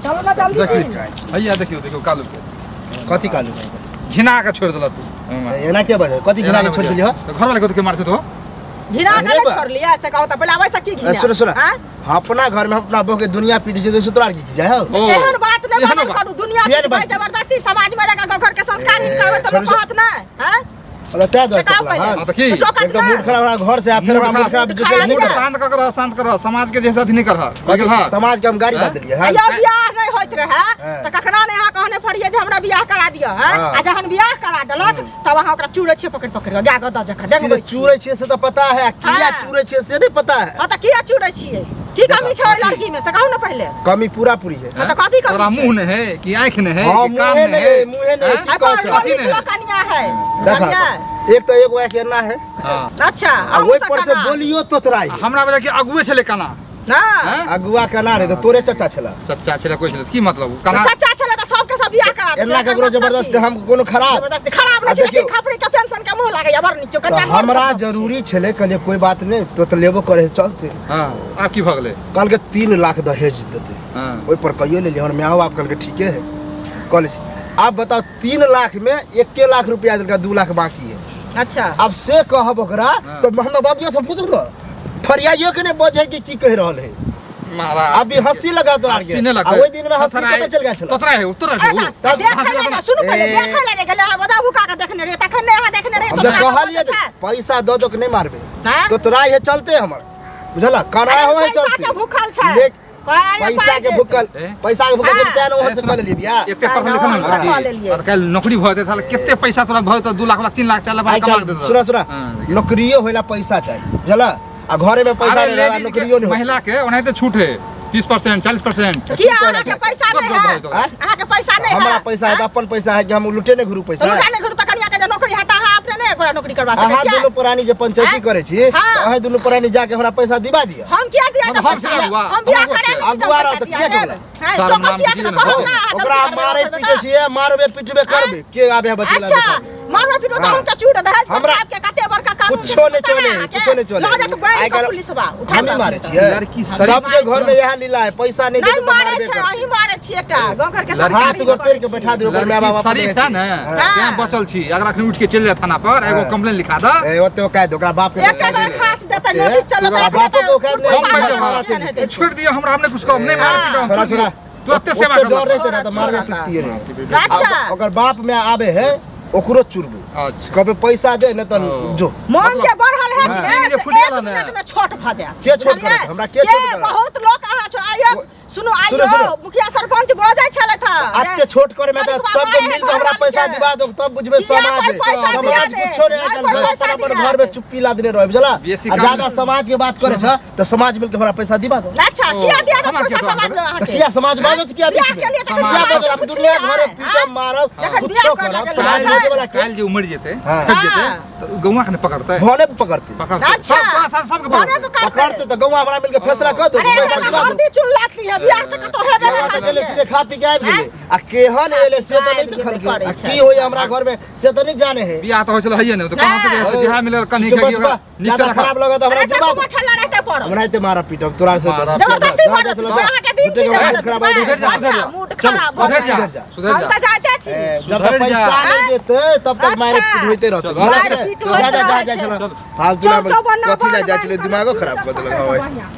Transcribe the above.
चलू ना जल्दी से। हैया देखियो देखियो कालू के कथी कालू घिना के छोड़ देला तू एना के बजे कथी घिना के छोड़ देली हो घर वाले के मार तो घिना के अरे नहीं बा। छोड़ लिया से कहू त पहिले आबै से की घिना सुनो, सुनो। आँय? अपना घर में अपना बहू के दुनिया पीटी छै तो तोरा की जाय हो ओ, एहन बात नहि एहनो बाजल बात। करू दुनिया किया के नहि बाजतै? जबरदस्ती समाज में रह के घर के संस्कार हिन करबै त छोड़ू, लोक कहत नहि आँय? मतलब तै दुआरे से टोकला पहिले। हँ हाँ, तऽ की? टोकत एकदम नहि। मूड खराब हमरा घर से आ फेर मूड हमरा मूड खराब। खराब खराब जुटल मूड नहि। शांत कर रह शांत कर रह समाज के जैसा अथी नहीं कर रह बुझल समाज के हम गाड़ी हाँ? बात देलियै हँ यौ बियाह नहि होइत रहै हाँ। तऽ कखना नहि अहाँ कहने फरियै जे हमरा बियाह करा दिअ हँ? हाँ। आ जहन बियाह करा देलक तब अहाँ ओकरा चूरै छियै पकड़ि पकड़ि कऽ गाय गदह जकाँ सीधे डेंगबै छियै चूरै छियै से तऽ पता है आ किया हाँ। चूरै छियै से नहीं पता है हँ तऽ किया चूरै छियै की कमी छै ओहि लड़की में से कहू ने पहिले कमी पूरा पूरी है हाँ, तऽ कथी कमी तोरा छै? मुंह नहीं है कि आँख नहीं है हाँ कि कान मुँहे नहीं नहीं है मुँहे नहीं हाँ? की आ कहै पर छै कथी लिखलो नहि? कनिया है देखा कनिया एक तो एगो आँख एना है हाँ। अच्छा आ अहूँ ओहि सब पर से कना? बोलियो तोतराई है हमरा बजा कि अगुए छलै काना ना हैं? अगुआ केना रहे तऽ तोरे चचा छला चचा छलै कोइ छलै की मतलब काना चचा छलै तऽ सबके सब बियाह करा दै एना छलै, ककरो एकर मतलब जबरदस्ती की? हम कोनो खराब जबरदस्ती खराब आ नहि छै देखियौ। लेकिन खपड़ी के पेंशन के मुँह लागैया बड़ नीक तऽ कनिया बड़ हमरा नीक जरूरी छलै कहलियै कोई बात नहि तो तऽ लेबो करे चलते हाँ आब की भऽ गेलै कहलकै 3 लाख दहेज देतै हाँ ओहि पर कहियो लेलियै हमर माओ बाप कहलकै ठीके है कहले छी आब बताओ 3 लाख में 1 लाख रुपया देलकै 2 लाख बाकी है अच्छा आब से कहब ओकरा हाँ। तऽ हमरा बाबियो से पूछू ने फरियाइयो के नहीं बजे कि की कहि रहल है महाराज अभी हंसी लगा तोरा हंसी नहीं आ लगतै ओहि दिन में हंसी कतऽ चलि गेल छल तोतरा है तोरा अरे है तऽ तब देखै हंसी लए लगल। ने, सुनू पहिले ए। देखै लए नहि गेलै अहाँ बता भुका के देखने रहियै तखन नहि अहाँ देखने रहियै हम तऽ तऽ ओकरा कहलियै छै। पैसा दऽ दऽ के नहि मारबै हैं? तो तोरा ये चलते हमर बुझल करा अरे हो पैसा चलते के भूखल छै लेक- कहलियै पैसा पाइ के देत। भूखल ए? पैसा के भूखल हाँ। तें ने ओहो से सुन, कऽ लेलियै बियाह एते पढ़ल लिखल हाँ, नहीं कऽ लेलियै। और काल्हि नौकरी भऽ जेतै साला कते पैसा तोरा भऽ जेतौ 2 लाख वाला 3 लाख 4 लाख वाला आइ कमा के काल्हि देतौ सुना सुना हाँ। नौकरियो होला पैसा चाही बुझल आ घरे में पैसा अरे नहीं रहा लेडीज नौकरियो के नहीं महिला के ओनाहिते छूट है 30% 40%। की अहाँके पैसा कब नहि जॉब है भऽ जेतौ? आँय? अहाँके पैसा नहि है हमरा पैसा है तऽ अपन पैसा है कि हम लुटे नहीं घुरू पैसा लुटा नहि घुरू तऽ कनिया के जे नौकरी हेतै अहाँ अपने नहि ओकरा नौकरी करवा सकै अहाँ छियै दुनू प्राणी जे पंचायती आँय? करै छी हाँ। तऽ अहाँ दुनू प्राणी जाके हमरा पैसा दिबा दिअ हम किया दिया हम- हम से अगुआ, हम बियाह हम अगुआ करे छियै। नहि छी अगुआ जब रहो तऽ पैसा किया दिया टोकला? देब। हैं, शर्म टोकब नाम किया की ने ने कहब हो। ना, अहाँ ओकरा गलती करबै मारे करबै पीटे तऽ। छियै मारबे पिटबे करबे के आबे है बचेला अच्छा मारबे पिटबे तऽ हाँ। हम के चूड़ दहेज पर हमरा- आपके कते बड़का कानून कुछो नहीं चले कुछो नहीं चले लऽ जात गोइल आइ के काल्हि पुलिसवा उठा हम ही लऽ। मारे छियै लड़की शरीफ- सबके घर में यह लीला है पैसा नहीं नहीं देते तो मारे मारबे छै करते अहीं मारे छी एकटा गाँव घर के लड़की संस्कारी हाथ गोड़ तोड़ के बैठा दियौ ओकर माय लड़की बाप शरीफ है ने हाँ। तें बचल छी अगर अखनी उठ के चलि जाए थाना पर एगो हाँ। कंप्लेन लिखा द ए ओते ओकाय ओकरा बाप के एकटा दरखास्त देतै नोटिस चलतै ओकरा बापो के औकात नहीं हम है, बैठ हमारा जाब। चलि जेतै। छोड़ दियौ हमरा हमने कुछ कम नहीं मार हाँ। पीट हम छोड़ा छोड़ दियौ छोड़ा तुरते सेवा ओते करब डर रहते ना तऽ मारबे पिटतियै रहे अच्छा आ ओकर बाप में आबे है ओकरो चुरबू अच्छा कभी पैसा दे नहीं तऽ ओ। जो मन के बढ़ल है हाँ। कि ने जे से फुटि एक गेल ने। मिनट में छोट भऽ जायत के छोट बुझलियै? करत? हमरा के छोट करत? बहुत लोक अहाँ छो आइयो सुनू सुनू, आइयो सुनू। मुखिया सरपंच बजै छलथि हँ अते छोट करे में तऽ सबके मिल के हमरा पैसा दिवा दो तब बुझबे किया समाज कोई पैसा समाज दिया दे? कुछो नहीं नहीं आजकल कोई सब पैसा अपन अपन दिया घर में दे। चुप्पी लादने रहे बुझला बेसी आ काम ज्यादा नहीं। समाज के बात करे छ तऽ समाज मिल के हमरा पैसा दिवा दो अच्छा ओ, किया दिया समाज के पैसा तो समाज में तऽ अहाँके किया समाज बाजत किया बीच बियाह में के लिए तऽ समाज किया समाज बाजत हम दुनिया घर में पीटब मारब जखन कुछो बियाह करऽ करब लगलै, समाज हाँ। बाजे वाला के काल्हि जे उमरि जेतै हाँ। खपि जेतै हाँ। तऽ गौवा के ने पकड़तै भने पकड़ते पकड़तै अच्छा। सब तोरा साथ सबके भने पकड़तै पकड़ते तऽ गौवा हमरा मिल के फैसला कऽ दो अरे पैसा एकरा दिवा दो हल्दी चून लात ली है बियाह तऽ कतौ हेबे गौवा नहि तऽ गेलै करतै। सीधे खा पी के आबि गेलै आ केहन एलै से तऽ नहि देखलकै आ की होइए हमरा घर में से तऽ नहि जाने है बियाह तऽ होइ छलै हइए नहि तऽ कहाँ तऽ जहाँ मिलल कनी से के बचबा नीक से ज्यादा रखा खराब लगत हमरा अरे दिवा तू बैठल रहते पड़ल हमरा एते मारा पीटब तोरा से मारा जबरदस्ती जा, जा, मारब चलो, तो अहाँके दिन छी झूठे के जबरदस्ती मूड खराब हो सुधरि जा अच्छा, सुधरि जा मूड चल खराब भऽ सुधरि जा सुधरि जा। सुधरि हम जा तऽ जाइते छी ए, जब तक सुधरि जा। पैसा नहीं देते तब तक मारे अच्छा। पीट होते रहते चलो, बुझल मारि छै? पीट होइत जा जा जा रहै जा छै। चलो फालतू चौ चौबन्ना कथी लए बान्ह जाइ छलै बान्ह दिमागो कऽ खराब कऽ देलक चूड़ हँ बढ़िआँ।